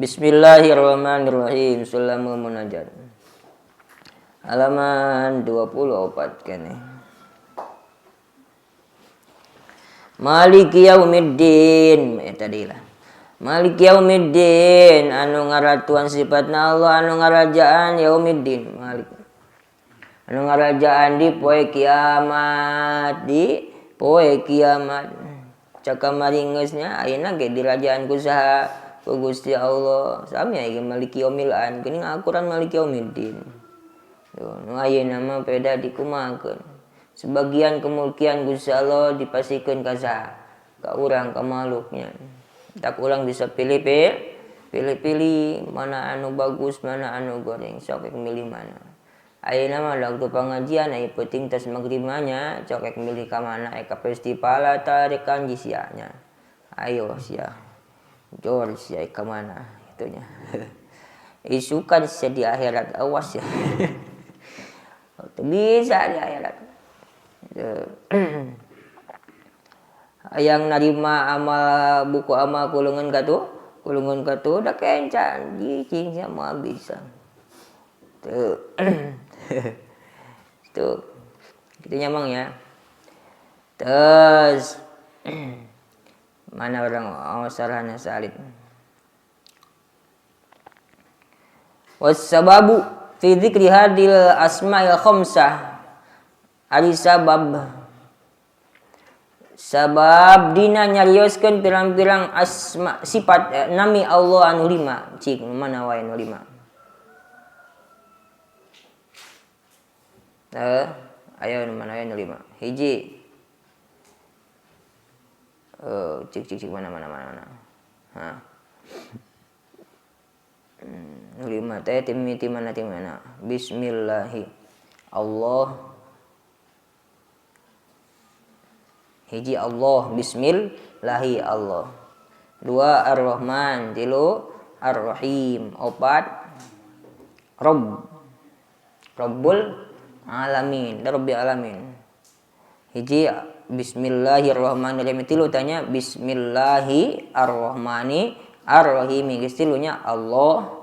Bismillahirrahmanirrahim. Sulamul Munajat. Halaman 24 kene. Maliki yaumiddin, ya tadi lah. Maliki yaumiddin anu ngaratuan sifatna Allah anu ngarajaan yaumiddin. Malik. Anu ngarajaan di poe kiamat, di poe kiamat. Cakamari geus nya ayeuna ge dirajaan ku saha? Ku Gusti Allah. Sami aya maliki yaumil an, geuning Al-Qur'an maliki yaumiddin. Tuh, nu ayeuna mah peda dikumahakeun. Sebagian kemulkian Gusti Allah dipasihkeun ka saha? Ka urang, ka makhluknya. Tak urang bisa pilih-pilih mana anu bagus, mana anu goreng, sok rek milih mana. Ayeuna mah waktu pengajian aya peuting tos magrib mah nya, sok rek milih ka mana, ka festival atawa rek ka sia nya. Ayo sia. Jor sia ka mana itunya. Isukan sia di akhirat, awas ya. Teu bisa di akhirat. Yang narima amal buku amal kulungan katu dah kencan jicing sama bisa. Tuh. Tuh. Gitu nyamang ya. Terus mana orang sarana salib. Wassababu fi dzikri hadil asma'il khamsah. Ari sabab dina nyarioskeun pirang-pirang asma sifat nami Allah anu lima. Cik mana wae anu lima? Ayo nu mana wae anu lima? Hiji. Cik mana. Ha. Lima teh ti mana ti mana? Bismillahi. Allah. Hiji Allah, bismillahi Allah. Dua Ar-Rahman, tilu Ar-Rahim, opat Rabb. Rabbul Alamin, Rabbil Alamin. Hiji bismillahirrahmanirrahim, tilu tanya bismillahi arrahmani arrahim. Geus tilunya Allah,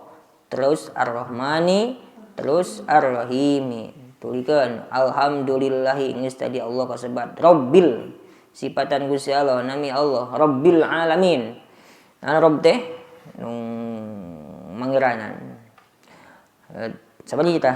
terus arrahmani, terus arrahimi. Tulikeun alhamdulillahi geus tadi Allah kasebat Rabbil sifatan Gusti Allah, nami Allah Rabbil Alamin. Nah, Rabb teh nu mangiranan. Sabaraha kita?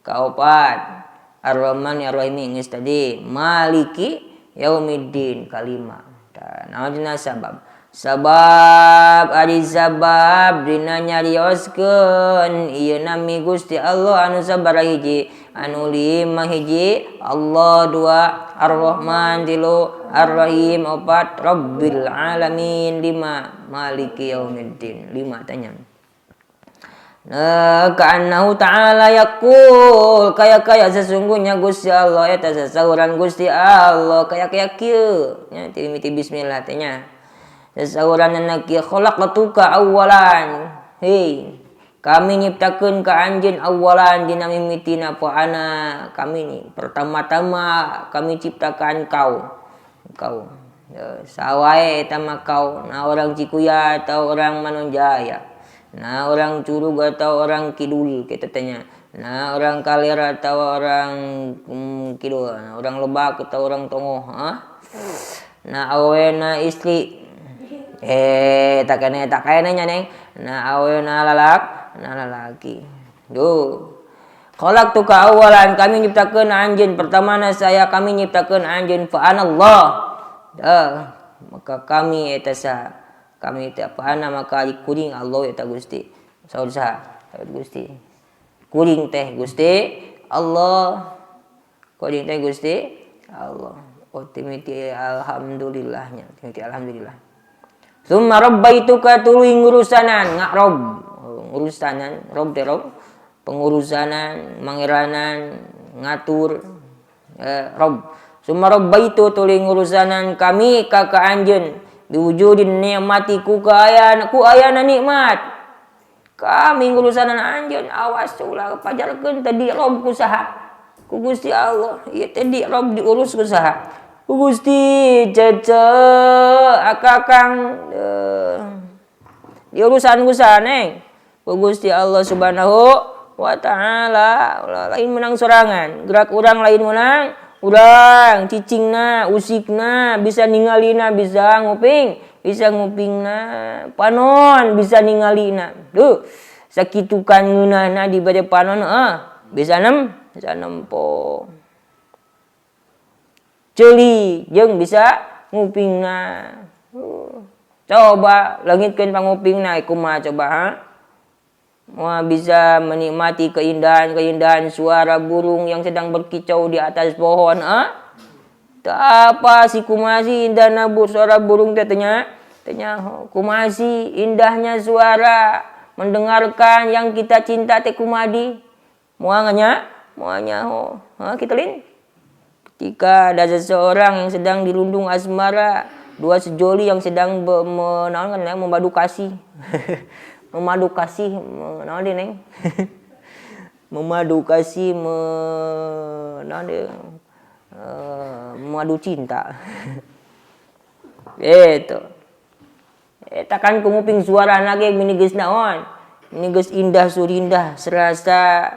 Kaopat Ar-Rahman Ar-Rahim geus tadi Maliki Yaumiddin kalima. Tah naon dina sabab? Sabab ari sabab dina nyarioskeun ieu nami Gusti Allah anu sabaraha hiji, anu lima hiji Allah, dua Ar-Rahman, tilu Ar-Rahim, opat Rabbil Alamin, lima Maliki Yaumiddin, lima tanya. Ka'annahu ta'ala yaqul kaya-kaya sesungguhnya Gusti Allah eta sasauran Gusti Allah kaya-kaya kieu nya ti bismillah teh nya. Sasauran kieu khalaqtuka awalan. Hei, kami nyiptakeun ka anjeun awalan dina mimitina poana kami ni pertama-tama kami ciptakan kau. Kau sawae eta mah kau, na orang Cikuya atau orang Manonjaya, nah orang Curug atau orang Kidul kita tanya, nah orang Kaler atau orang Kidul, nah orang Lebak atau orang Tongoh, ha? Nah awena istri tak kene nya neng, nah awena lalak, nah lalaki. Duh. Khalaqtuka awalan, kami nyiptakeun anjeun pertamana saya kami nyiptakeun anjeun fa anallah. Maka kami eta sa kami teh apana maka kuring Allah eta Gusti. Saur saha? Saur Gusti. Kuring teh Gusti Allah. Kuring teh Gusti Allah. Oh timiti alhamdulillahnya, timiti alhamdulillah. Summa rabbaituka tuluy ngurusanan, ngakrob. Ngurusanan, rob teh rob. Pengurusanan, mangiranan, ngatur rob. Summa rabbaitu tuluy ngurusanan kami ka ka anjeun diwujudin nikmati ku kaayana ku ayana nikmat. Kami ngurusanan anjeun awas ulah pajarkeun teh di rob ku saha? Ku Gusti Allah. Ieu teh di rob diurus ku saha? Ku Gusti cece akakang Diurusan ku saha neng? Ku Gusti Allah Subhanahu wa taala. Lain menang sorangan. Gerak urang lain menang urang, cicingna, usikna, bisa ningalina, bisa nguping, bisa ngupingna, panon bisa ningalina. Duh, sakitu kan ngeunahna dibere panon bisa bisa nempo. Ceuli jeung bisa ngupingna. Coba leungitkeun pangupingna kumaha coba ha? Wah, bisa menikmati keindahan-keindahan suara burung yang sedang berkicau di atas pohon. Ah? Tak apa si kumasi indahna suara burung teh nya. Tanya kumasi indahnya suara mendengarkan yang kita cinta teh kumadi. Moal nya? Moal nyaho. Ha, kita lin. Ketika ada seseorang yang sedang dirundung asmara, dua sejoli yang sedang memadu kasih. Memadu kasih, naon deui neng? Memadu kasih, naon deui? Memadu cinta. Gitu. Eta kan nguping suara ge mini geus naon? Mini geus indah surindah, serasa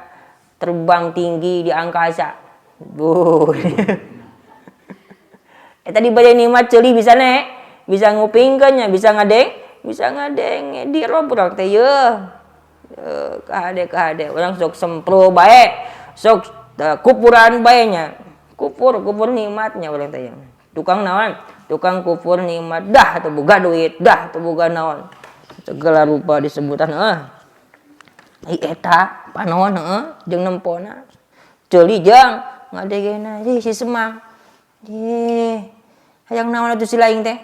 terbang tinggi di angkasa. Buh. Eta diberi nikmat ceuli bisa nek, bisa ngupingkeun nya, bisa ngadeng, bisa ngadeng di rob urang teh yeuh. Kahade kahade urang sok sempro bae, sok kupuran bae nya. Kupur, kupur nikmatnya urang teh. Tukang naon? Tukang kupur nikmat dah teu boga duit, dah teu boga naon. Segala rupa disebutan heuh. Ai eta panon heuh jeung nempona. Ceuli jeung ngadegena ih si Semang. Ih, hayang naon atuh si laing teh.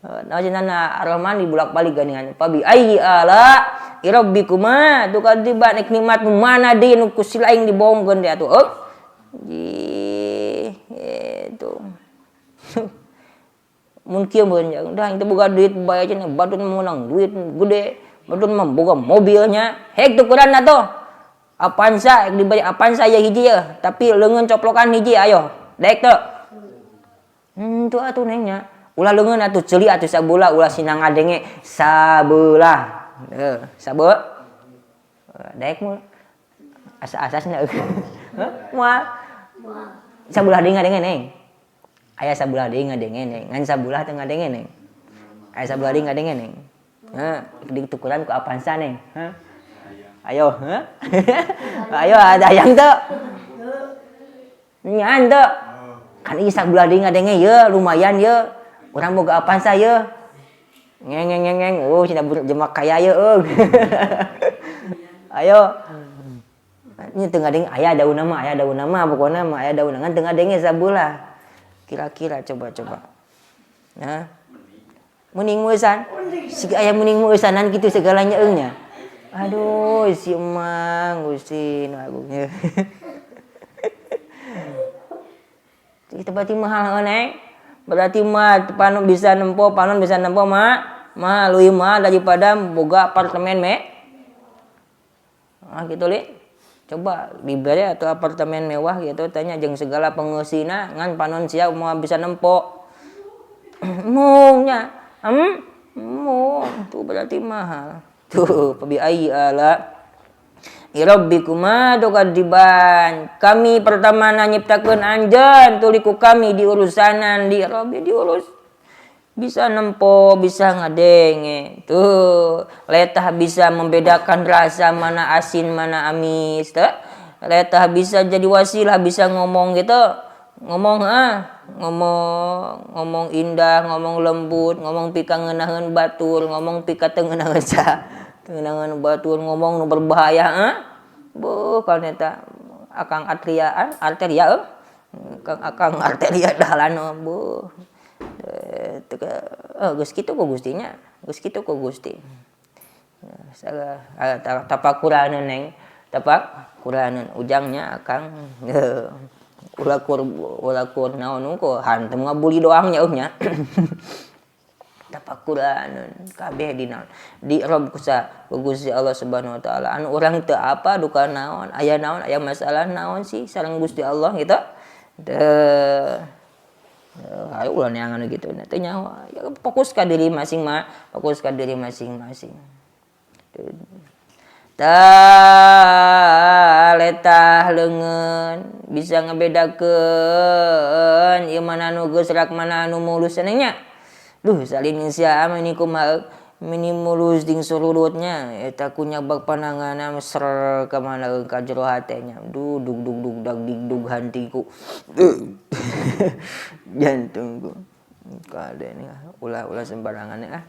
Nah, cenah Ar-Rahman dibulak-balik geuningan. Fabi ayyi ala rabbikuma tukadziban, nikmat mana deui nu ku si laing dibohongkeun teh atuh. Heuh. Ih, itu. Mun kieu meureun nya, dah teu boga duit bae cenah, batur menang duit gede, batur mah boga mobilnya. Hek tukuran atuh. Avanza, diberi Avanza ya hiji ya, tapi leungeun coplokan hiji ayo. Daek teu? Tuh atuh neng nya. Ulah leungeun atuh ceuli atuh sabelah, ulah sina ngadenge sabelah. Heuh, sabe. Daek mah asa-asasna. Heuh, moal. Sabelah deui ngadenge neng. Aya sabelah deui ngadenge neng, ngan sabelah teu ngadenge neng. Aya sabelah deui ngadenge neng. Heuh, ditukuran ku Avanza neng. Heuh. Ayo, heuh. Ayo ada yang teu? Nyan teu. Kan ieu sabelah deui ngadenge ye, lumayan ye. Urang boga Avanza ye. Ngeng ngeng ngeng ngeng. Oh, cenah jelema kaya ye euy. Ayo. Ini teu ngadenge aya daunna mah, aya daunna mah pokona mah aya daunna ngan teu ngadenge sabelah. Kira-kira coba-coba. Nah. Mending meusan. Siga aya mending meusanan kitu segalanya eung nya. Aduh, si emang Gusti nu agungnya. Kita berarti mahal neng. Berarti mah panon bisa nempo, panon bisa nempo mah mahal leuwih mahal daripada boga apartemen me. Ah gitu li. Coba diberi atau apartemen mewah gitu tanya jeung segala pengeusina ngan panon sia moal bisa nempo. Mungnya. Mung tuh berarti mahal. Tuh fabi ayyi ala rabbikuma tukadziban. Kami pertama nyiptakeun anjeun tuli ku kami diurusanan di Rabbi diurus. Bisa nempo, bisa ngadenge. Tuh, letah bisa membedakan rasa mana asin, mana amis, teu. Letah bisa jadi wasilah, bisa ngomong gitu. Ngomong ngomong, ngomong indah, ngomong lembut, ngomong pika ngeunaheun batur, ngomong pika teu ngeunaheun sa. Teu ngeunaheun batur, ngomong nu berbahaya, ah. Beuh kan eta akang atria, arteria euy. Kang akang arteria dahlan beuh. Geus kitu ku Gustinya, geus kitu ku Gusti. Tapakuraneun neng, tapakuraneun ujangnya akang. Ulah kur naon ku hantem ngabuli doang nya eueuh nya. Tapakuraneun kabeh dina di Rob kusa ku Gusti Allah Subhanahu wa taala. Anu urang teu apa duka naon, aya naon, aya masalah naon sih sareng Gusti Allah gitu. Teu. Ayo ulah neangan gitu teu nyaho. Ya, fokus ka diri masing mah, fokus ka diri masing-masing. Tah letah leungeun bisa ngebedakeun ieu mana nu geus rak mana nu mulus nya. Duh salin sia meni kumaha meni mulus ding surudutnya eta ku nyabak pananganna ser ka mana ka jero hate nya. Duh dug dug dug dag dig dug hantiku. Jantungku. Kade nih ulah-ulah sembarangan ah.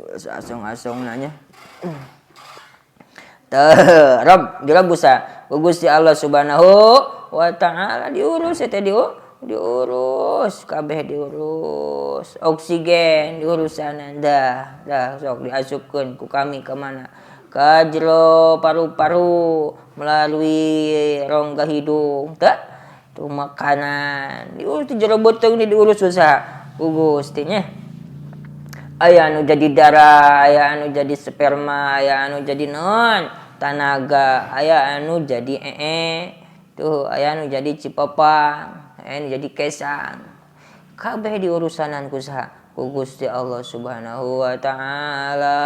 Asong-asong nanya. Tah Rabb dirabusa ku Gusti Allah Subhanahu wa taala diurus eta diurus kabeh diurus oksigen diurusan dah dah sok diasupkeun ku kami ka mana ka jero paru-paru melalui rongga hidung teh tu makanan diurus di jero beuteung diurus usaha ku Gusti nya. Aya anu jadi darah, aya anu jadi sperma, aya anu jadi non tanaga, aya anu jadi tuh aya anu jadi cipopang, aya anu jadi kesang. Kabeh diurusanan ku saha? Ku Gusti Allah Subhanahu wa taala.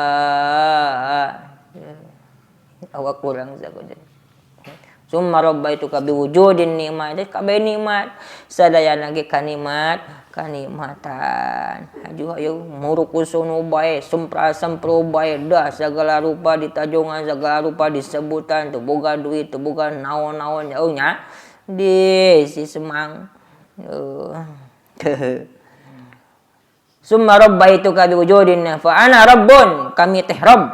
Awak kurang sakuja. Summa rabbaituka biwujudin nikmat, kabeh nikmat sadayana ge kanikmat kanikmatan. Hayu hayu muruk usunu bae sempra sempro bae dah segala rupa ditajongan segala rupa disebutan teu boga duit teu boga naon-naon jauh nya di si semang. Summa rabbaituka biwujudin fa ana rabbun, kami teh Rabb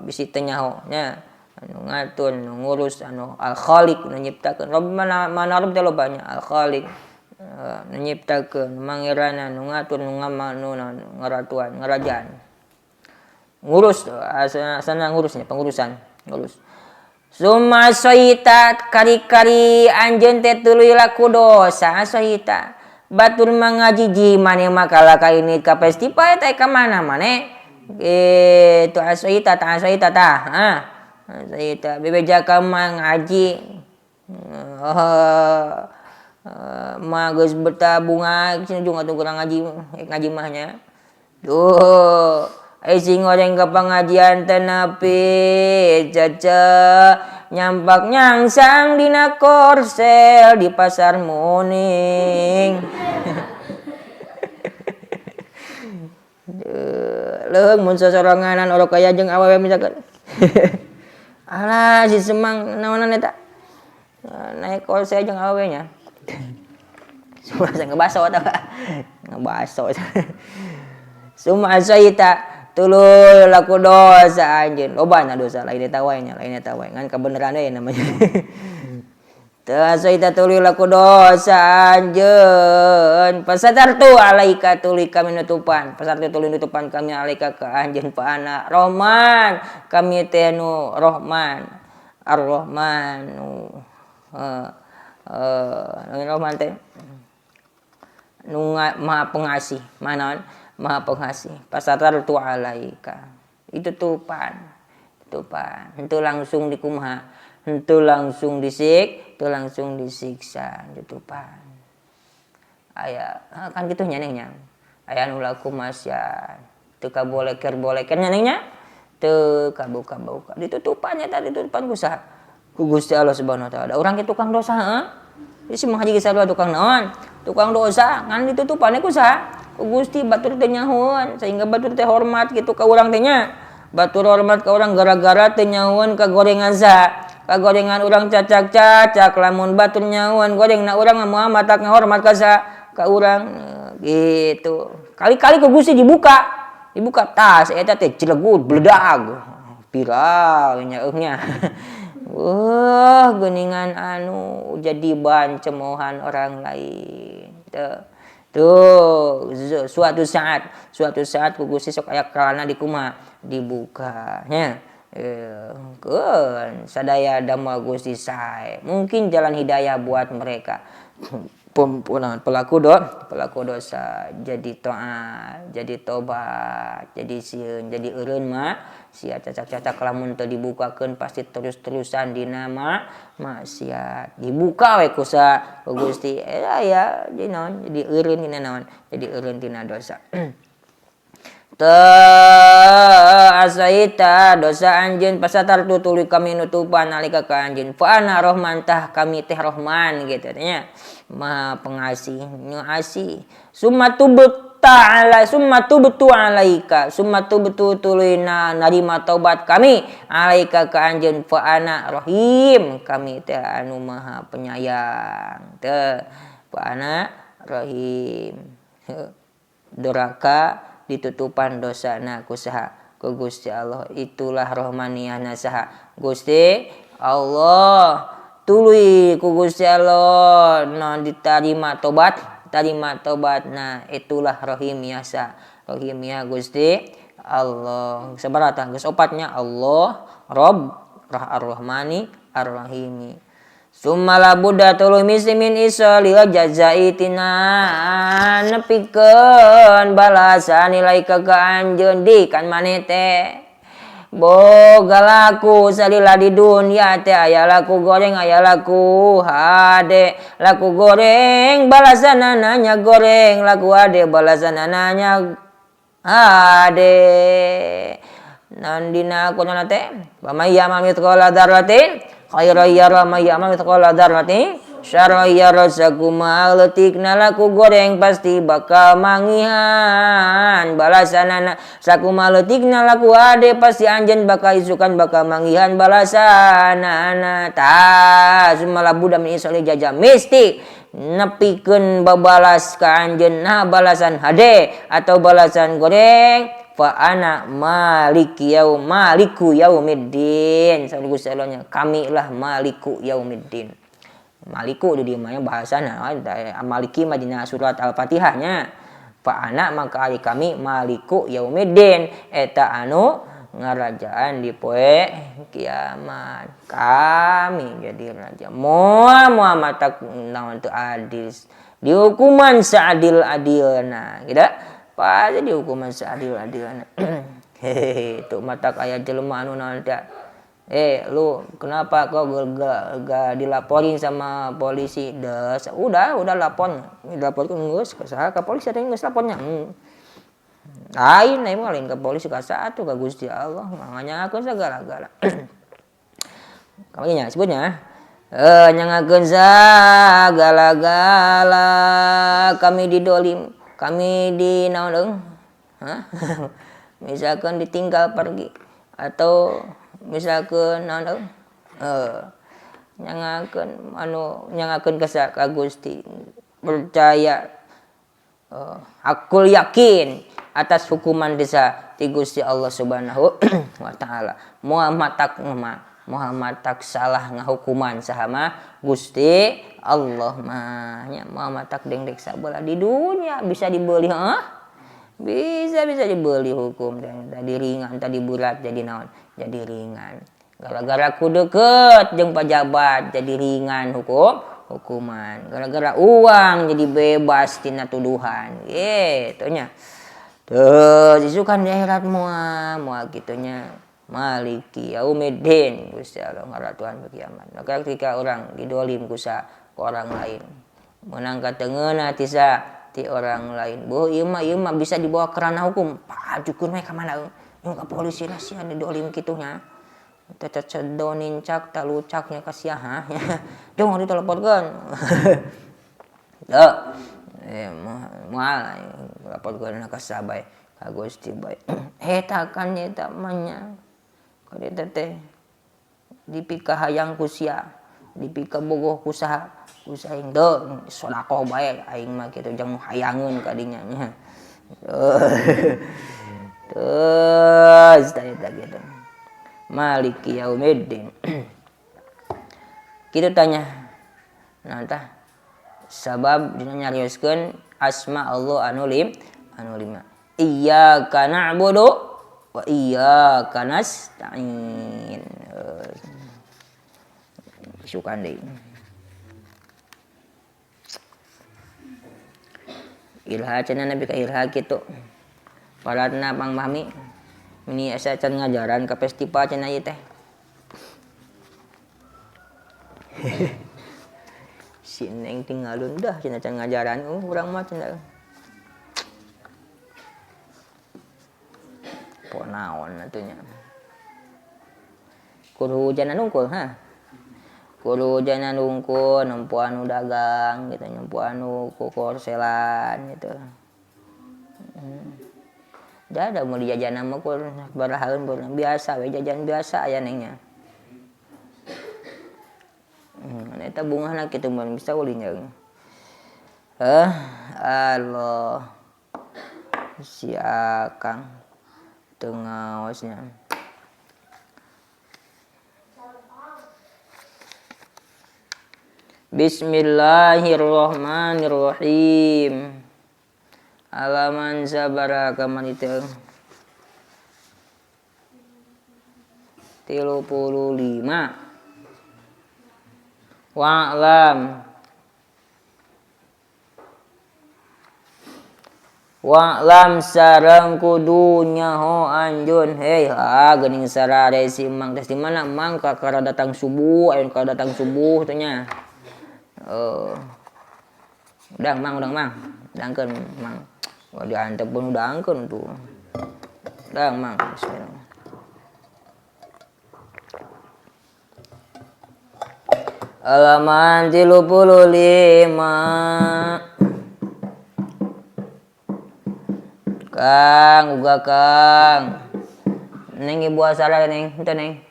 bisi teu nyaho nya. Anu ngatur, anu ngurus, anu al-Khaliq nu nyiptakeun. Rabb mana mana Rabb teh loba nya al-Khaliq nu nyiptakeun, mangirana, nu ngatur, nu ngamal, nu ngaratuan, ngarajaan. Ngurus asana ngurusnya, pengurusan, ngurus. Summa saita kari-kari anjeun teh tuluy laku dosa saita. Batur mangajiji maneh mah kalah ka ini ka festival teh ka mana maneh? Itu asaita ta asaita tah. Ha. Asaita bebeja ka mangaji. Mah geus bertabunga cenah jeung atuh kurang ngaji, ngaji mah nya. Tuh, ai sing goreng ka pangajian teh nepi cece nyampak nyangsang dina korsel di pasar Muning. Leuheung mun sosoronganan orok kaya jeung awewe misalkan. Alah si semang naonan eta. Naik korsel jeung awewe nya. Summa ngebaso eta ngebaso. Summa asaita tuluy laku dosa anjeun. Loba na dosa lain eta wae nya, lain eta wae ngan kabeneran we namanya. Teu asaita tuluy laku dosa anjeun. Pasatartu alaika tuluy kami nutupan. Pasartu tuluy nutupan kami alaika ka anjeun pa ana Rahman. Kami teh nu Rahman. Ar-Rahman nu Rahman teh nu Maha Pengasih. Mana Maha Pengasih. Pasatartu alaika. Itu tupan. Tupan. Henteu langsung dikumaha. Henteu langsung disik, henteu langsung disiksa, ditupan. Aya kan kitu nya neng nya. Aya nu laku maksiat, teu kaboleker-boleker nya neng nya. Teu kabuka-buka. Ditutupan nya tadi ditutupan ku saha? Ku Gusti Allah Subhanahu wa taala. Urang ge tukang dosa heuh. Si mah haji geus tukang naon? Tukang dosa ngan ditutupan ku saha? Ku Gusti batur teh nyahoan sehingga batur teh hormat kitu ka urang teh nya. Batur hormat ka urang gara-gara teh nyahoan ka gorengan saha? Kagorengan urang cacak-cacak lamun batur nyahoan gorengna urang mah moal matak ngahormat ka saha? Ka urang gitu. Kali-kali ku Gusti dibuka. Dibuka tas eta teh cilegut bledag. Viral nya eueuh nya. Wah, geuningan anu jadi bahan cemoohan orang lain. Tuh, suatu saat ku Gusti sok aya kalana dikumaha dibuka nya. Keun sadaya damel Gusti sae. Mungkin jalan hidayah buat mereka. Pelaku dosa jadi taat, jadi tobat, jadi sieun, jadi eureun mah sia cacak-cacak lamun teu dibukakeun pasti terus-terusan dina maksiat. Dibuka we ku Gusti aya jadi naon, jadi eureun dina naon, jadi eureun tina dosa. Asaita dosa anjeun pasatar tutuluy kami nutupan nalika ka anjeun fa ana rohman tah kami teh rohman gitu nya, maha pengasih ngasih. Summa tubta ala summa tubtu alaika summa tubtu tuluyna narima taubat kami alaika ka anjeun fa ana rohim kami teh anu maha penyayang teh fa ana rohim. Doraka ditutupan dosana ku saha, ku Gusti Allah. Itulah rohmaniyahna saha, Gusti Allah. Tuluy ku Gusti Allah non diterima tobat, tarima tobat. Nah itulah rohimiyah sa rohimiyah Gusti Allah. Sabaraha geus opatnya, Allah, Rob, Roh, Ar-Rahmani, Ar-Rahimi. Summa la budda tuluy min isali jazai tina nepikeun balasan nilai ka anjeun di kan maneh teh boga laku salila di dunia teh aya laku goreng aya laku hade. Laku goreng balasanana nya goreng, laku hade balasanana nya hade. Nan dina kunaon teh, "Faman ya'mal mithqala dzarratin khairan yarah man ya'mal mithqala dzarratin syarran yarah." Sakumaha leutikna laku goreng pasti bakal manggihan balasanana, sakumaha leutikna laku hade pasti anjeun bakal isukan bakal manggihan balasanana. Tah, summa la budda min isali jaza misti nepikeun babalas ka anjeun, nah balasan hade atau balasan goreng. Fa ana maliki yaum maliku yaumiddin. Saur Gusti Allah, kami lah maliku yaumiddin. Maliku di dieu mah bahasana maliki mah dina surat Al-Fatihahnya. Fa ana maka ari kami maliku yaumiddin eta anu ngarajaan di poe kiamat. Kami jadi raja. Moal moal matak naon teu adil, dihukuman seadil-adilna gitu, pasti dihukuman seadil-adilna. Hehehe, itu matak aya jelema anu naon teh, "Eh, lu kenapa kok gak dilaporin sama polisi?" Das udah lapor, dilaporkeun geus ka saha, ka polisi atuh geus lapornya. Lain lain mah, lain ka polisi, ka saha atuh, ka Gusti Allah nganyakeun sagala-gala. Kamu nya sebutnya nyangakeun sagala-gala. Kami didolim, kami di naon deung, hah, misalkan ditinggal pergi atau misalkan naon deung, nyangakeun anu nyangakeun ka Gusti, percaya hakul yakin atas hukuman desa ti Gusti Allah Subhanahu wa taala. Moal matak mah, moal matak salah ngahukuman saha mah Gusti Allah mah nya. Moal matak dengdek sabelah di dunia bisa dibeli, heuh, bisa bisa dibeli hukum dan tadi ringan, tadi berat jadi naon, jadi ringan gara-gara ku deket jeung pajabat, jadi ringan hukuman gara-gara uang, jadi bebas tina tuduhan gitu nya. Terus isukan di akhirat moal moal kitu nya. Maliki yaumiddin, Gusti Allah ngaratuan kiamat. Maka ketika orang didolim ku orang lain, menang katengeuna ti sa ti orang lain, "Boh, ieu mah bisa dibawa ke ranah hukum," pajukeun we ka mana ka polisi lah, sia didolim kitu nya. Teh cedo nincak talucaknya ka sia ha, jong diteleponkeun. Teu moal laporkeun ka saha bae, ka Gusti bae. Eta kan eta mah nya ka teh dipikahayang ku sia, dipikabogoh ku saha, ku saing teu sedekah bae aing mah kitu, jang hayangeun ka dinya nya. Terus tah eta kitu. Maliki yaumiddin. Kitu tanya. Nah tah sabab dina nyarioskeun asma Allah anu lima. Iyyaka na'budu wa iyyaka nasta'in. Isukan deui. Ilha cenah nepi ka ilha kitu. Paratna pangmahmi meni asa can ngajaran ka festival cenah ieu teh. Si Neng tinggalun dah cenah can ngajaran urang mah cenah. Po naon atuh nya. Kur hujanan hungkul ha. Kur hujanan hungkul nempo anu dagang gitu, nempo anu kokorselan gitu. Da da meuli jajanan mah kur barahaeun biasa we jajan biasa aya nengnya. Eta bungahna kitu mun bisa ulin jeung. Allah. Si Akang teu ngaosnya. Bismillahirrahmanirrahim. Halaman sabaraha kamari teh? 35. Wa'lam. Wa'lam sareng kudu nyaho anjeun. Hei, ha geuning sarare si Mang teh di mana Mang kakara datang subuh, aya nu datang subuh teh nya. Udang Mang, udang Mang. Dangkeun Mang. Wah diantep pun udangkeun tuh. Dang Mang, bismillah. Halaman 35. Kang, uga Kang. Neng ibu asala neng, henteu neng.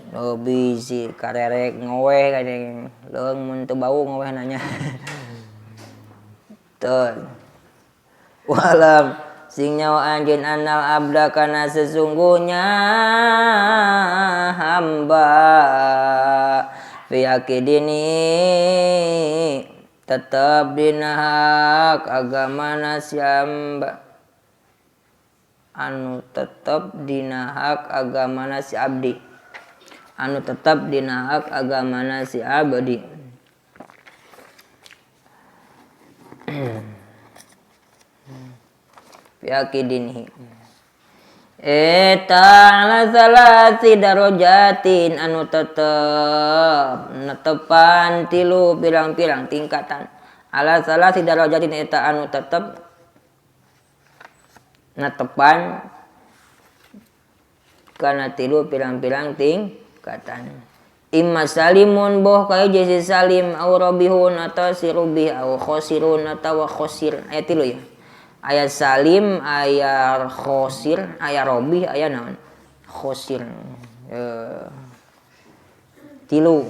Oh bisi karerek ngoweh ka neng. Leuweung mun teu bau ngoweh nanya. Tuh. Walam sing nyawa anjeun annal abda kana sesungguhnya hamba fi aqidini tetep dina hak agama si hamba anu tetep dina hak agama si abdi anu tetep dina hak agama si abdi. Fi aqidinihi eta ala salasi darajatin anu tetep netepan tilu pirang-pirang tingkatan. Ala salasi darajatin eta anu tetep netepan kana tilu pirang-pirang tingkatan. Imma salimun boh kayak si salim au robihun atau si rubih au khosirun atau khosir. Ayat tilu ya. Ayat salim, ayat khosir, ayat robih, ayat naon? Khosir. Tilu.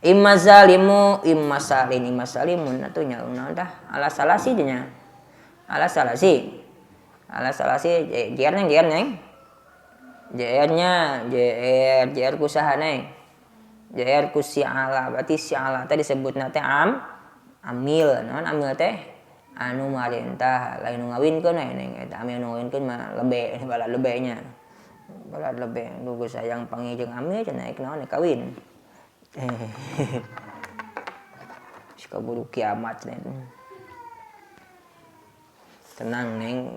Imma salimu, imma salin, imma salimun atuh nya naon tah? Ala salasi nya. Ala salasi. Ala salasi JR neng, JR neng. JR-nya, JR, JR ku saha neng? JR ku si ala, berarti si ala teh disebutna teh amil, naon amil teh? Anu marintah, lain nu ngawinkeun we neng eta amil nu ngawinkeun mah lebe, bala lebenya. Bala lebe, duh geus sayang panggih jeung amil cenah naik naon kawin. Geus kaburu kiamat cenah. Tenang neng,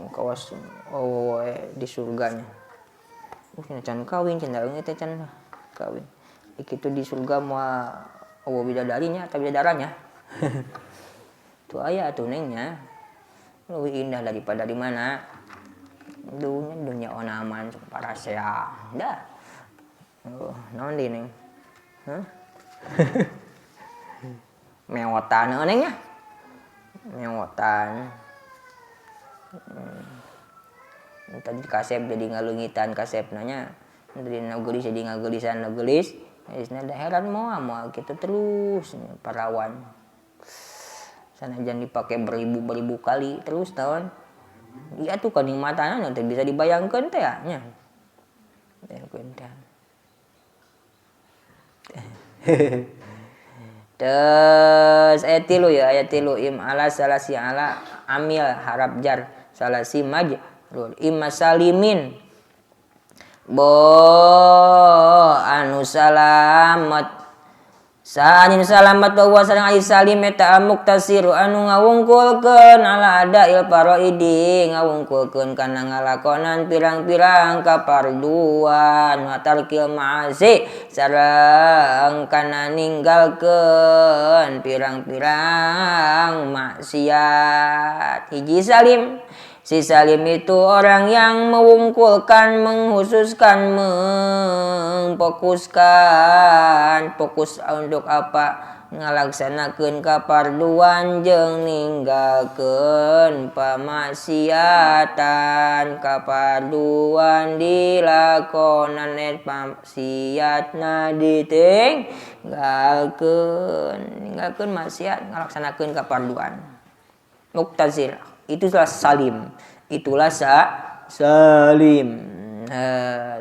kawas oh di surganya. Can kawin cenah teh can kawin. Kitu di surga moal eueuh bidadarinya atau bidadaranya. Tuh aya atuh nengnya. Leuwih indah daripada di mana? Dunya dunya onaman parasea. Dah. Oh, naon deui neng? Hah? Mewotan heuh nengnya. Mewotan. Tadi kasep jadi ngaleungitan kasep nanya. Jadi nu geulis jadi ngageulisan nu geulis. Geusna da heran moal kitu terus parawan. Sanajan dipake beribu-beribu kali terus tahun. Iya tuh kanikmatanna teu bisa dibayangkeun teh nya. Bayangkeun teh. Terus ayat tilu ya, ayat tilu im ala salasi ala amil harap jar salasi majrur imma salimin bo anu salamat Saanin salamat wa sareng ai salim eta muktasiru anu ngawungkulkeun ala adail faraidi ngawungkulkeun kana ngalakonan pirang-pirang kaparduan wa tarkil ma'asi sareng kana ninggalkeun pirang-pirang maksiat. Hiji salim, si salim itu orang yang mewungkulkan, mengkhususkan, memfokuskan, fokus untuk apa? Ngalaksanakeun kaparduan jeung ninggalkeun pamaksiatan. Kaparduan dilakonan et maksiatna ditinggalkeun, ninggalkeun maksiat, ngalaksanakeun kaparduan. Muktazir itulah salim, itulah salim,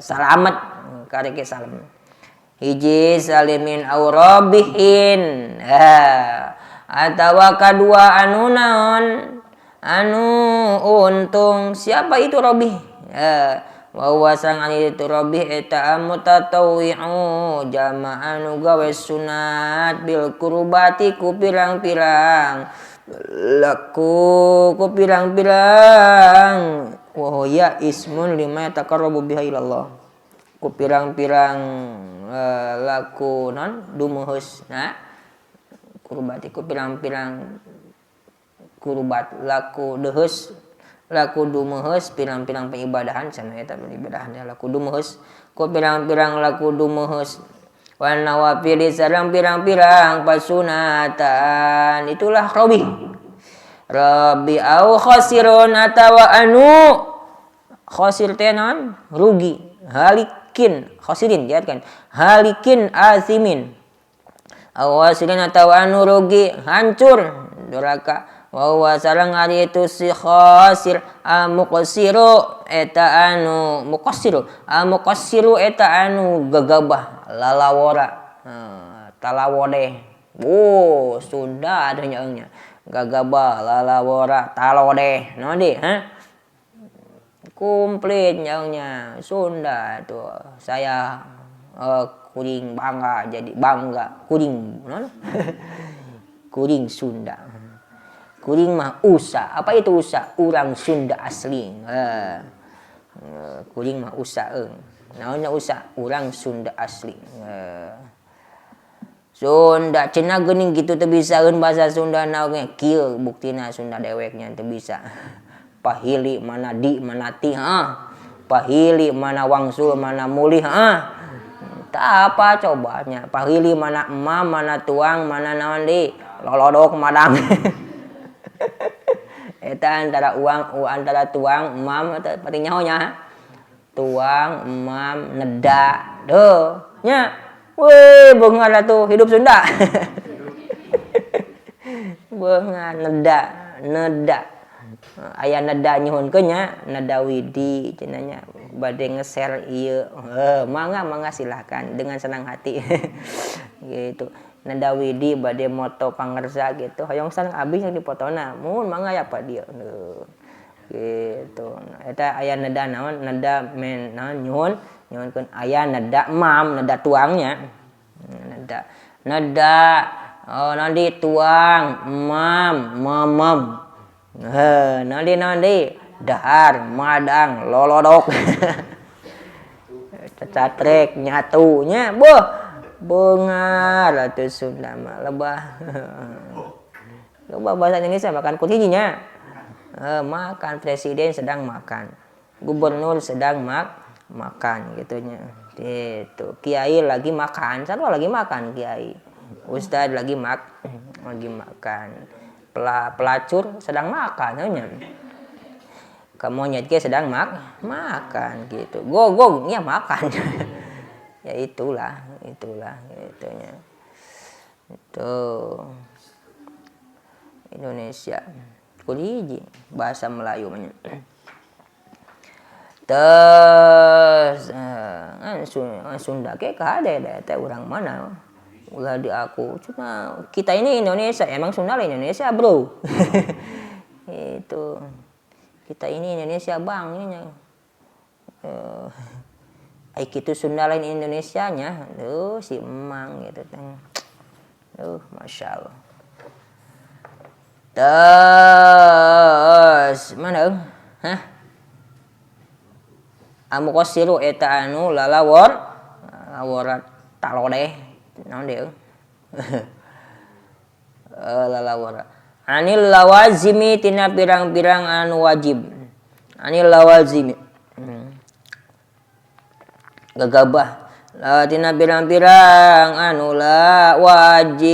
salamet kareke salam. Hiji salimin au rabihin, atawa kadua anu naon anu untung. Siapa itu robih? Wa huwa sangan itu robih eta mutatawwi'u jama anu gawe sunat bil kurbati ku pirang-pirang laku ku pirang-pirang wa huwa ismun lima yataqarrabu biha ilallah ku pirang-pirang laku non dumuhus nah kurbati ku pirang-pirang kurbat laku deheus laku dumuhus pirang-pirang pengibadahan sana eta peribadahan laku dumuhus ku pirang-pirang laku dumuhus wan nawafil sareng pirang-pirang pasunatan. Itulah robi. Robi au khasirun atawa anu khasir teh naon? Rugi, halikin, khasirin ya kan. Halikin azimin. Au khasirin atawa anu rugi, hancur, duraka. Wa huwa sareng ari itu si khasir amuqsiru eta anu muqassiru amuqassiru eta anu gagabah lalawora talawodeh. Oh, sudah ada nyaeungnya. Gagabah lalawora talodeh. Naon di? Hah? Komplit nyaeungnya. Sunda tuh. Saya kuring bangga jadi bangga kuring naon? Kuring Sunda. Kuring mah usa. Apa itu usa? Urang Sunda asli. Kuring mah usa eung. Naonnya usa? Urang Sunda asli. Sunda cenah geuning kitu teu bisaeun bahasa Sunda naon kieu buktina Sunda deweknya teu bisa. Pahili mana di mana ti ha. Pahili mana wangsul mana mulih ha. Tak apa cobanya. Pahili mana emam mana tuang mana naon di lolodok madang. Eta antara uang antara tuang emam eta penting nyaho nya. Tuang emam neda deuh nya. Weh beungar atuh hidup Sunda. Beungar neda neda. Aya neda nyuhunkeun nya, neda widi cenah nya bade nge-share ieu. Heuh mangga mangga silahkan dengan senang hati. Gitu. Neda widi bade moto pangersa gitu. Hoyong sareng abdi yang dipotona. Mun mangga ya pa dieu. Gitu. Eta aya neda naon? Neda men naon nyuhun nyuhunkeun aya neda emam, neda tuangnya. Neda neda oh naon di tuang, emam, mamam. Heuh, naon di naon di dahar, madang, lolodok. Cacatrek nyatunya, beuh. Beungar atuh Sunda mah lebah. Lebah bahasa Indonesia makan kuncinya. Makan presiden sedang makan. Gubernur sedang makan gitunya. Gitu. Kiai lagi makan, sarua lagi makan kiai. Ustad lagi lagi makan. Pelacur sedang makan nya. Monyet ge sedang makan gitu. Gogog nya makan. Ya itulah, itulah gitunya. Itu Indonesia. Kudu hiji bahasa Melayu mah. Terus Sunda ge kade teh urang mana? Ulah di aku. Cuma kita ini Indonesia, emang Sunda lah Indonesia, bro. Itu. Kita ini Indonesia bang nya. Ai kitu Sunda lain Indonesia nya. Duh si emang gitu teh. Masya Allah. Terus mana? Hah? Amuqassiru eta anu lalawor lawor talodeh naon deui? Lalawor. Anil lawazimi tina pirang-pirang anu wajib. Anil lawazimi. Gagabah tina pirang-pirang anu la wajib.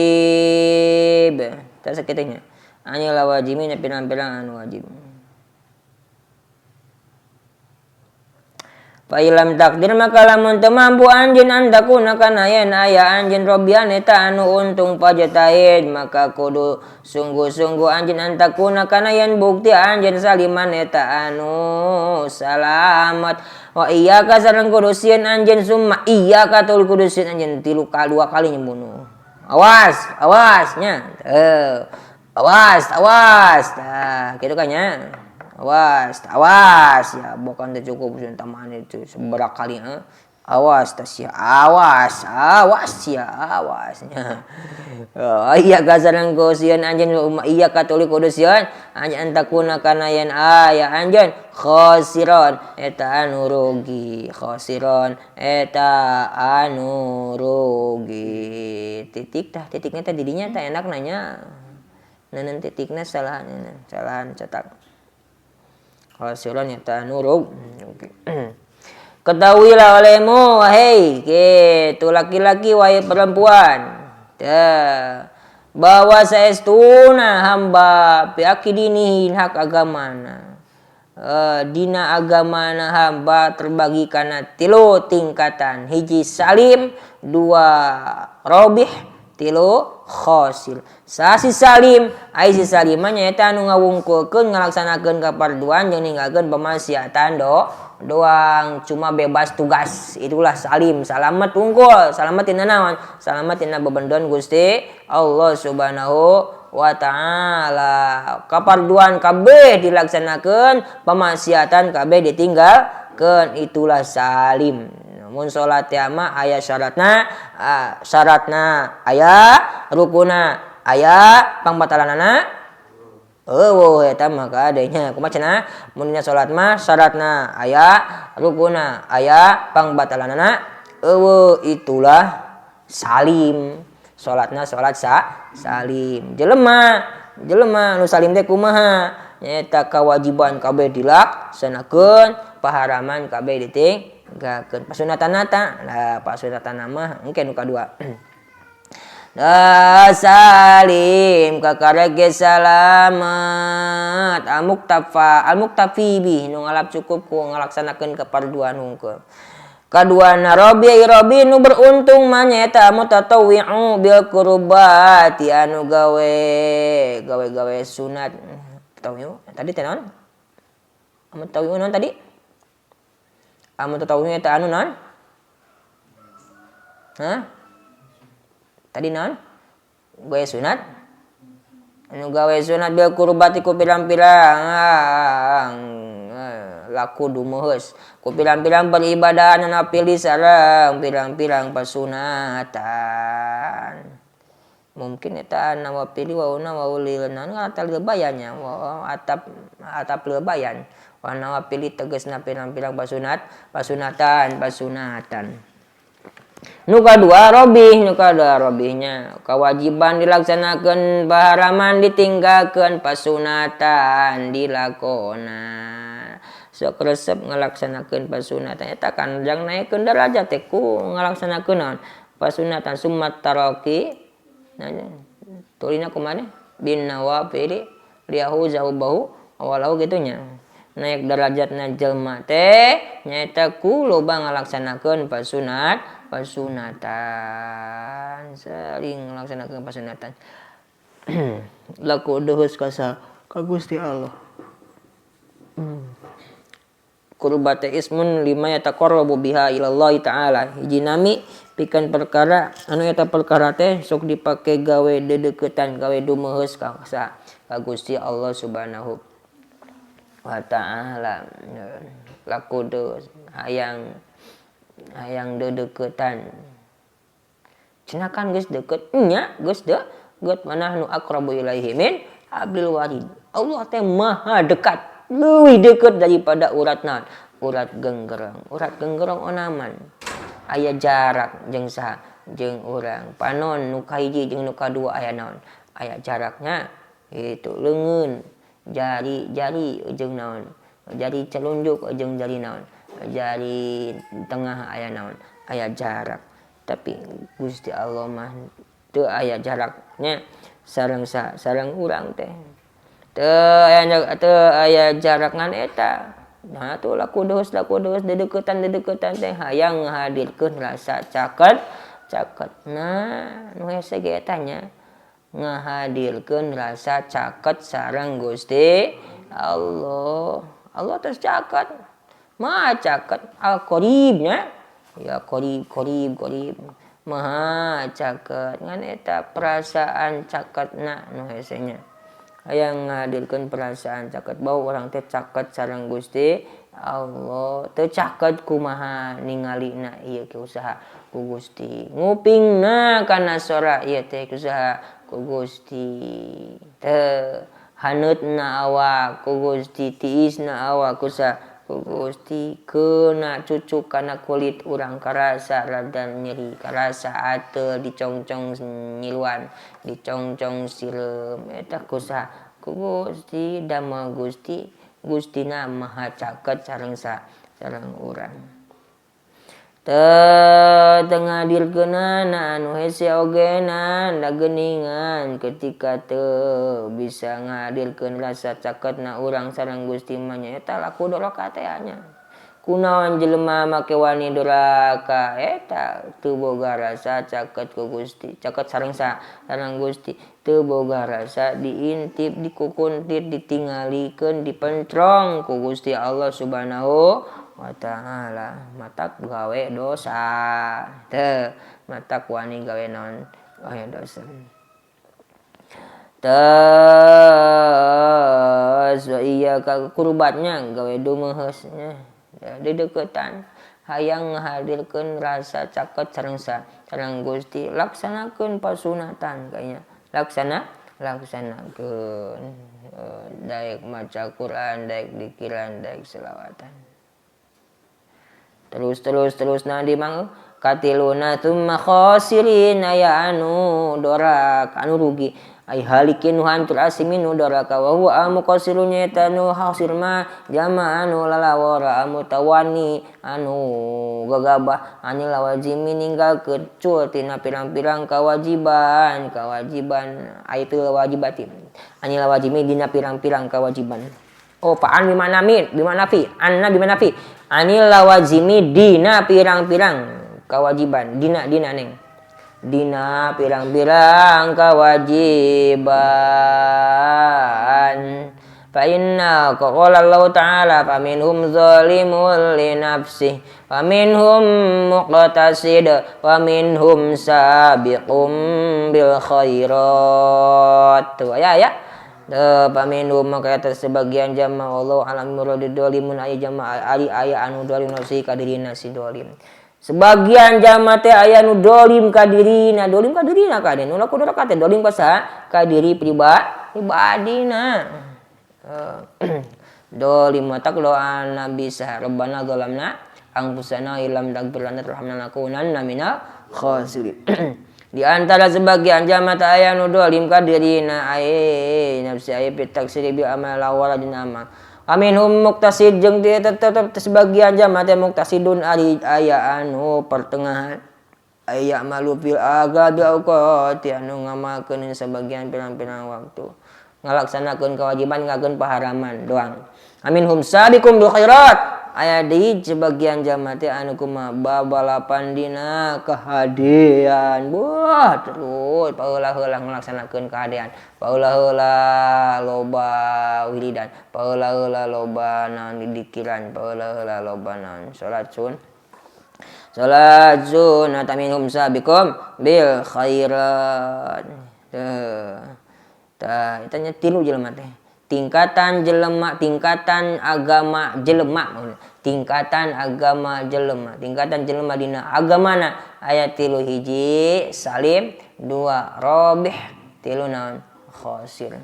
Tah sakitnya. Anil lawazimi tina pirang-pirang anu wajib. Fa ilam takdir maka lamun teu mampu anjeun antakuna kana yen aya anjeun robian eta anu untung pajataid maka kudu sungguh-sungguh anjeun antakuna kana yen bukti anjeun saliman eta anu salamat wa iyyaka sareng kudu sieun anjeun summa iyyaka tul kudu sieun anjeun tilu kali dua kali nyembunuh. Awas, awas nya. Awas, awas. Tah, kitu kan nya. Awas, awas ya bukan cukup taman itu seberapa kali awas tas ya awas, awas ya awasnya. Iya kasarang ku sieun anjeun iya katolik kudu sieun anjeun antakuna kana yen aya anjeun khosiron eta anu rugi, khosiron eta anu rugi. Titik tah titiknya teh didinya teh enak nanya. Nanan titikna salahan salahan cetak. Khosiron eta anu rugi. Ketahuilah olehmu wahai gitu laki-laki wahai perempuan bahwa saestuna hamba piakidinihi hak agamana dina agamana hamba terbagi kana tilu tingkatan hiji salim dua robih tilu khosir. Sasi salim ai si salimah nyaeta anu ngawungkulkeun ngalaksanakeun kaparduan jeung ninggalkeun pemaksiatan doang cuma bebas tugas itulah salim salamet wungkul salamet tina naon salamet tina bebenduan Gusti Allah Subhanahu wa taala kaparduan kabeh dilaksanakeun pemaksiatan kabeh ditinggalkeun itulah salim. Mun salat mah aya syaratna syaratna aya rukuna aya pangbatalanana eueuh eta mah kadenya kumaha cenah mun dina salat mah syaratna aya rukuna aya pangbatalanana eueuh itulah salim salatna salat salim jelema jelema nu salim teh kumaha nyaeta kewajiban kabeh dilaksanakeun paharaman kabeh ditinggalkeun pasunatan ta lah pasunatan mah engke nu kadua. Salim kakarege salamat al-muktafa al-muktafi bih nu ngalap cukup ku ngalaksanakeun kaparduan hungkul. Kaduana robi robi nu beruntung mah nyaeta mutatawwi'u bil qurbati anu gawe gawe-gawe sunat. Tatawwi'u tadi teh naon? Mutatawwi'u naon tadi? Mutatawwi'u eta anu naon? Hah? Tadi naon? Gawe sunat. Anu gawe sunat bil qurbati ku pirang-pirang laku dumeheus. Ku pirang-pirang beribadah anu napili sareng pirang-pirang pasunatan. Mungkin eta nawapili wauna waulil naon atap lebayannya atap atap lebayan. Wa nawapili tegasna pirang-pirang pasunat pasunatan pasunatan. Nu kadua robih, nu kadua robihnya kewajiban dilaksanakeun, paharaman ditinggalkeun, pasunatan dilakonan. Sok resep ngalaksanakeun pasunatan eta kan jang naikkeun derajat teh ku ngalaksanakeun naon pasunatan summat taraki nanya tulina kumaha bin nawafili liyahu zahubahu awalahu kitu nya naik derajatna jelema teh nyaeta ku loba ngalaksanakeun pasunat pasunatan sering ngalaksanakeun pasunatan laku deheus ka Gusti Allah. Qurbat ismun lima yataqarrabu biha ilallah ta'ala hiji nami pikeun perkara anu eta perkara teh sok dipake gawe dedeukeutan gawe dumeheus ka Gusti Allah Subhanahu wa ta'ala laku deus hayang hayang dedeukeutan Cenah kan geus deukeut nya geus deukeut manah nu aqrabu ilaihi min hablil warid. Allah teh maha dekat, leuwih deukeut daripada urat naon? Urat genggerong. Urat genggerong onaman. Aya jarak jeung saha? Jeung urang. Panon nu kahiji jeung nu kadua aya naon? Aya jaraknya. Itu leungeun, jari-jari jeung naon? Jari celunjuk jeung jari naon? Jari tengah aya naon? Aya jarak. Tapi Gusti Allah mah teu aya jaraknya sareng sareng urang teh. Teu aya jarak ngan eta. Nah tuh laku deus dedeukeutan teh hayang ngahadirkeun rasa caket caket. Nah nu hese ge eta nya ngahadirkeun rasa caket sareng Gusti Allah. Allah terus caket. Maha caket al-qarib nya. Ya qarib qarib qarib. Maha caket ngan eta perasaan caketna nu hese nya. Hayang ngahadirkeun perasaan caket bau urang teh caket sareng Gusti Allah. Teu caket kumaha ningalina ieu ke usaha ku Gusti. Ngupingna kana sora ieu teh usaha ku Gusti. Teu haneutna awak ku Gusti, tiisna awak ku Gusti, keuna cucuk kana kulit urang karasa rada nyeri, karasa ateul dicongcong nyiluan, dicongcong sireum eta kusaha ku Gusti, damel Gusti, Gustina maha caket sareng sareng urang. Teu ngadirkeunana anu hese ogena dageningan ketika teu bisa ngadirkeun rasa caketna urang sareng Gusti mah nya eta laku doraka teh nya. Kunaon jelema make wani doraka eta teu boga rasa caket ku Gusti, caket sareng sareng Gusti, teu boga rasa diintip, dikukuntit, ditingalikeun, dipentrong ku Gusti Allah Subhanahu wa ta'ala. Matak gawe dosa teu, matak wani gawe naon gawe dosa. Terus iya ka kurbatnya gawe dumeheus nya dedeukeutan hayang ngahadirkeun rasa caket sareng sareng Gusti, laksanakeun pasunatan kayanya, laksanakeun daek maca Quran, daek dikiran, daek selawatan. Terus nah di mang katiluna tsumma khasirin aya anu dorak anu rugi ai halikin nu hantur asimin nu doraka wa huwa al-muqassirun nya nu hasir ma jama anu lalawara amutawani anu gagabah anil lawazimi ninggalkeun cul tina pirang-pirang kewajiban ai fil wajibati anil lawazimi dina pirang-pirang kewajiban. Oh pa'an bimana min bimana fi anna bimana fi anil lawazimi dina pirang-pirang kewajiban dina neng dina pirang-pirang kewajiban. Fa inna qala Allah ta'ala faminhum zalimul li nafsihi wa minhum muqtasid wa minhum sabiqum bil khairat. Tuh ya. Paminhum maka eta sebagian jama Allah alam muradid dolimun aya jama ari aya anu dolim nafsi kadirina si dolim. Sebagian jama teh aya nu dolim ka dirina, dolim ka dirina ka nu laku doraka teh dolim ka saha? Ka diri pribadina. Dolim matak doa Nabi saha Rabbana zalamna anfusana illam taghfir lana warhamna lanakunanna minal khasirin. Di antara sebagian jama teh aya nu dolim ka dirina ai nafsi ai bitaksiri bi amal awal dina amal. Aminhum muktasid jeung tetep sebagian jama teh muktasidun ari aya anu pertengahan aya malu fil agabi auqati anu ngamalkeun sebagian pirang-pirang waktu ngalaksanakeun kewajiban ngakeun paharaman doang. Aminhum sabiqum bil khairat aya deui sebagian jama teh anu kumaha babalapan dina kahadean. Wah terus paheula-heula ngalaksanakeun kahadean, paheula-heula loba wiridan, paheula-heula loba naon didikiran, paheula-heula loba naon salat sunat. Minhum sabiqum bil khairat. Tah eta nya tilu jelema teh. Tingkatan jelema, tingkatan agama jelema, Tingkatan agama jelema, tingkatan jelema dina agamana aya 3 hiji salim, 2 robih, 3 naon khosir.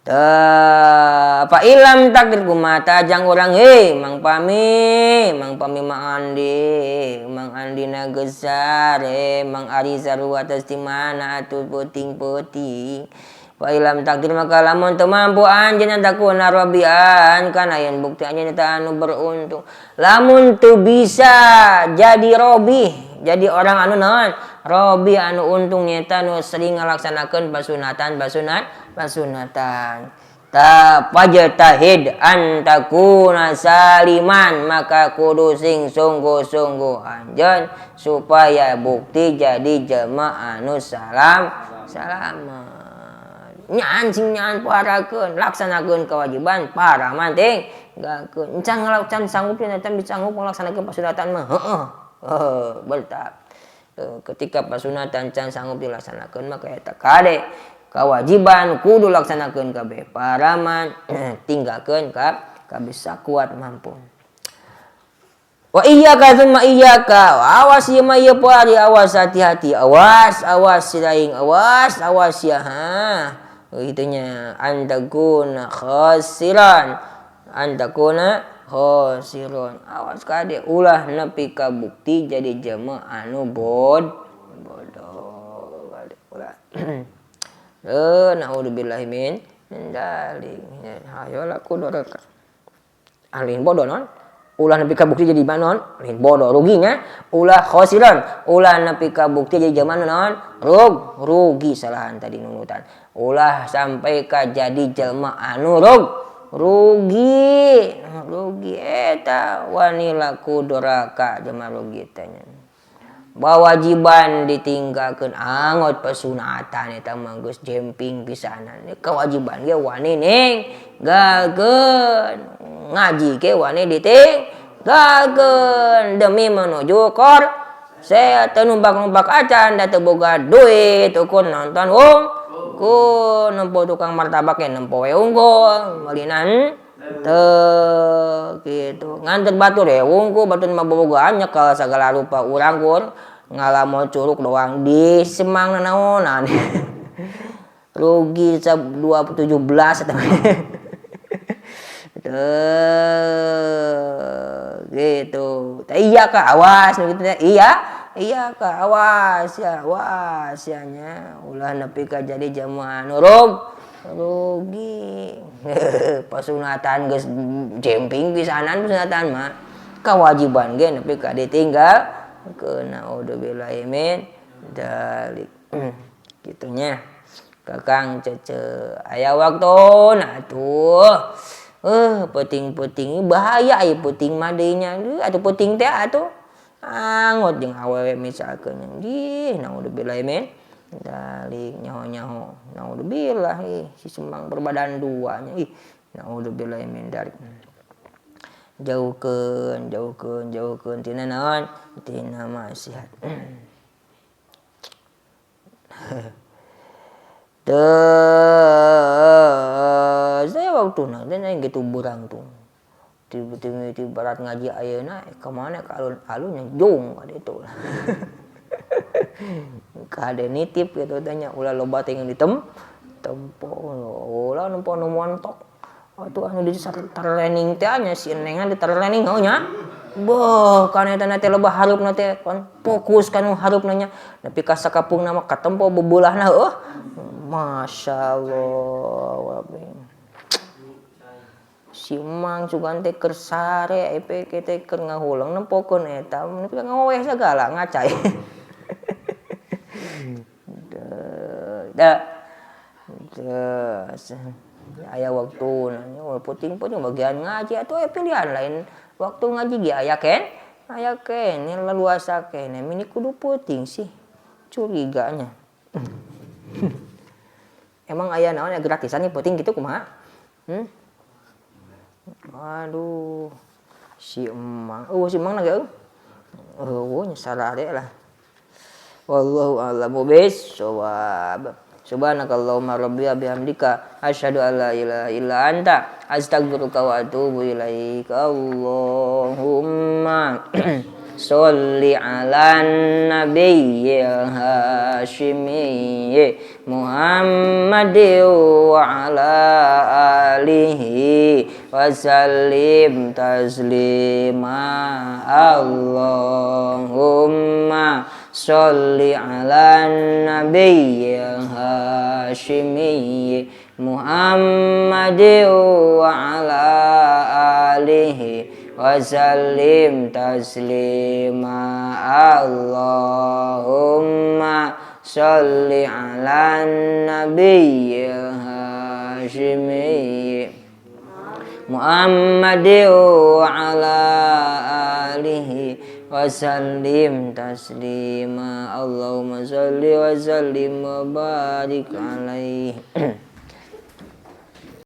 Ta fa ilam takdir kumata jang urang hei Mang Pami, Mang Pami Mang Andi, Mang Andi na gesar, Mang Ari sarua atas di mana atuh peuting-peuting. Fa ilam takdir maka lamun teu mampu anjeun takuna rabian kana yen bukti anjeun eta anu beruntung. Lamun teu bisa jadi robi, jadi orang anu naon? Robi anu untung nyata nu sering ngalaksanakeun pasunatan, pasunatan. Ta fajtahid an takuna saliman maka kudu sing sungguh-sungguh anjeun supaya bukti jadi jelema anu salam salamat. Nyaan sing nyaan parakeun laksanakeun kewajiban para manting gakeun encan ngalaksan sanggup nya sanggup ngalaksanakeun pasunatan mah heeh bertahap. Ketika pasunatan can sanggup dilaksanakeun maka eta kade kewajiban kudu laksanakeun kabeh paraman tinggalkeun ka kabeh sakuat mampu. Wa iyyaka tsumma iyyaka, awas ieu mah ieu poe ari, awas hati-hati, awas awas silaing, awas awas ya ha. Itunya antakuna khasiran, antakuna khasiran. Awas kade ulah nepi ka bukti jadi jelema anu bodoh kade ulah. Naudzubillahi min dzalik. Hayo lah kudu rek. Alin bodoh non. Ulah nepi ka bukti jadi manon, lain bodoh ruginya. Ulah khosiran, ulah nepi ka bukti jadi jelema naon? Rugi salahan tadi nunutan. Ulah sampai ka jadi jelema anu rugi. Rugi eta wanila kudoraka jelema rugi teh nya. Wajiban ditinggalkeun angot pesunatan eta mah geus jemping pisanan. Kewajiban ge wani ninggalkeun. Ngaji ge wani ditinggalkeun demi menuju kor. Saya teu numpak-numpak acan da teu boga duit ukur nonton wung ku nempo tukang martabak ge nempo we unggul meulinan teu kitu nganter batur we wungku batur mah bobogohan nyekel sagala rupa urang kur ngalamon curug doang di semang nanaonan. Rugi 217 eta mah. Gitu. Iya ka awas gitu teh. Iya, iya ka awas ya, awas ya nya. Ulah nepi ka jadi jelema anu rugi. Pasunatan geus jemping pisanan pasunatan mah. Kewajiban ge nepi ka ditinggal keuna naudzubillahi min dzalik. Kitu nya. Kakang cece aya waktuna atuh. Peuting-peuting bahaya ieu peuting mah deui nya. Atuh peuting teh atuh angot jeung awewe misalkeun ih naudzubillahi min dzalik nyaho-nyaho naudzubillah ih si semang berbadan dua nya ih naudzubillahi min dzalik. Jauhkeun jauhkeun jauhkeun tina naon tina maksiat. Saya waktu nanti naik gitu burang tuh tiba-tiba barat ngaji ayeuna ka mana ka alun-alun yang jung ka ditu. Kade nitip gitu tanya ulah loba teh ditem tempo ulah nempo nu montok. Atuh anu di training teh nya si Nengan di training heuh nya. Boh kana eta teh loba hareupna teh fokus kana hareupna nya nepi ka sakapeungna mah katempo bebulahna heuh. Masyaallah si Mang sugan teh keur sare epek teh keur ngahuleng nempokeun eta nepi ka ngaweh sagala ngacai. Da aya waktuna peuting peuting bagian ngaji atuh aya pilihan lain waktu ngaji ge aya ken aya keneh leluasa keneh mini kudu peuting sih curiganya. Emang aya naon ya gratisan nih peuting gitu kumaha? Aduh si emang si emang lagi eueuh nya sarare lah. Wallahu a'lamu bissawab. Subhanakallahumma rabbi wa bihamdika asyhadu an la ilaha illa anta astaghfiruka wa atubu ilaik. Allahumma sholli ala nabiyyil hasyimiyyi Muhammadin wa ala alihi wa sallim taslima. Allahumma sholli ala nabiyyil hasyimiyyi Muhammadin wa ala alihi wa sallim taslima. Allahumma sholli ala nabiyyil hasyimiyyi Muhammadin wa ala alihi wa sallim taslima. Allahumma sholli wa sallim wa barik alaihi.